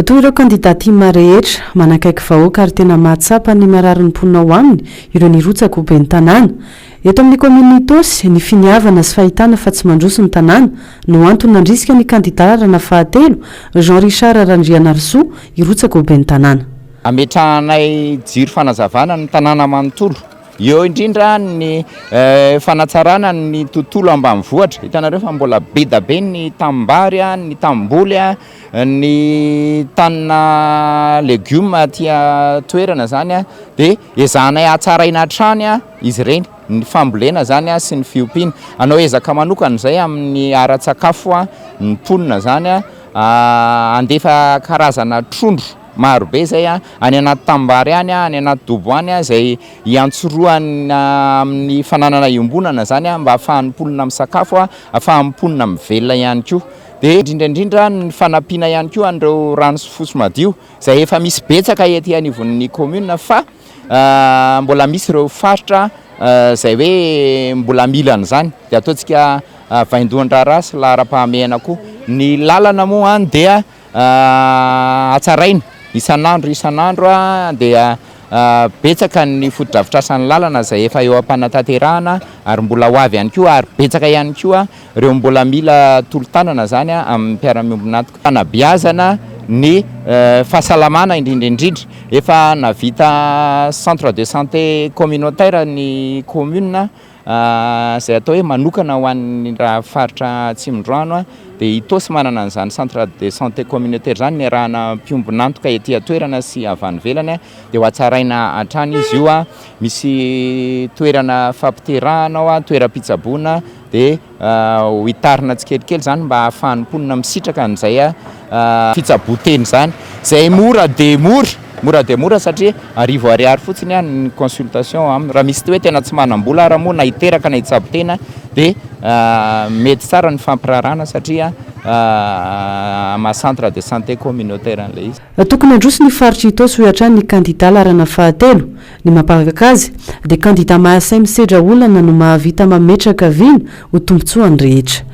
Toy ireo kandida tim rehetra, manakaiky vahoaka ary tena mahatsapa ny mararin'ny mponina ao aminy ireo nirotsaka ho ben'ny tanàna. Eto amin'ny kaominina Itaosy, ny finiavana sy fahitana fa tsy mandroso ny tanàna no antony nandrisika ny kandida laharana fahatelo, Jean Richard Randrianarisoa, hirotsaka ho ben'ny tanàna. Ametrahanay jiro fanazavana ny tanàna manontolo. Eo indrindra ny fanatsarana ny tontolo ambanivohitra. Hitanareo fa mbola be da be ny tanimbary, ny tanimboly, ny tanina legioma aty an-toerana izany dia ezahanay hatsaraina hatrany izy ireny, ny fambolena izany sy ny fiompiana. Hanao ezaka manokana izay amin'ny ara-tsakafo ny mponina izany, handefa karazana trondro. Maro be izay any anaty tanimbary any, any anaty dobo any izay iantsorohana amin'ny fananana iombonana izany mba ahafahan'ny mponina misakafo, ahafahan'ny mponina mivelona ihany koa. Dia indrindra indrindra ny fanampiana ihany koa an'ireo rano sy fosy madio izay efa misy betsaka ety anivon'ny commune fa mbola misy ireo faritra izay hoe mbola mila an'izany dia ataontsika vaindohan-draharaha sy laharam-pahamehana koa. Ny lalana moa dia Hatsaraina isan'andro isan'andro dia betsaka ny fotodrafitrasan'ny lalana izay efa eo am-panatanterahana ary mbola ho avy ihany koa ary betsaka ihany koa ireo mbola mila tolo-tanana izany amin'ny mpiara-miombon'antoka. Fanabeazana ny fahasalamana indrindra indrindra, efa nahavita centre de santé communautaire ny commune Izay atao hoe manokana ho an'ny raha faritra Atsimondrano dia Itaosy manana an'izany centre de santé communautaire izany niarahana mpiombon'antoka ety an-toerana sy avy any ivelany dia ho hatsaraina hatrany izy io, misy toerana fampiterahana ao, toeram-pitsaboana dia ho hitarina tsikelikely izany mba hahafahan'ny mponina misitraka an'izay fitsaboan-tena izany, izay mora dia mora, mora dia mora satria arivo ariary fotsiny ny consultation aminy, raha misy hoe tena tsy manam-bola ary moa na hiteraka na hitsabo tena dia mety tsara ny fampiraharahana satria maha centre de santé communautaire an'ilay izy. Tokony handroso ny faritr'i Itaosy hoy hatrany ny kandida laharana fahatelo. Ny mampahagaga azy dia kandida mahasahy misedra olana no mahavita mametraka vina ho tombontsoan'ny rehetra.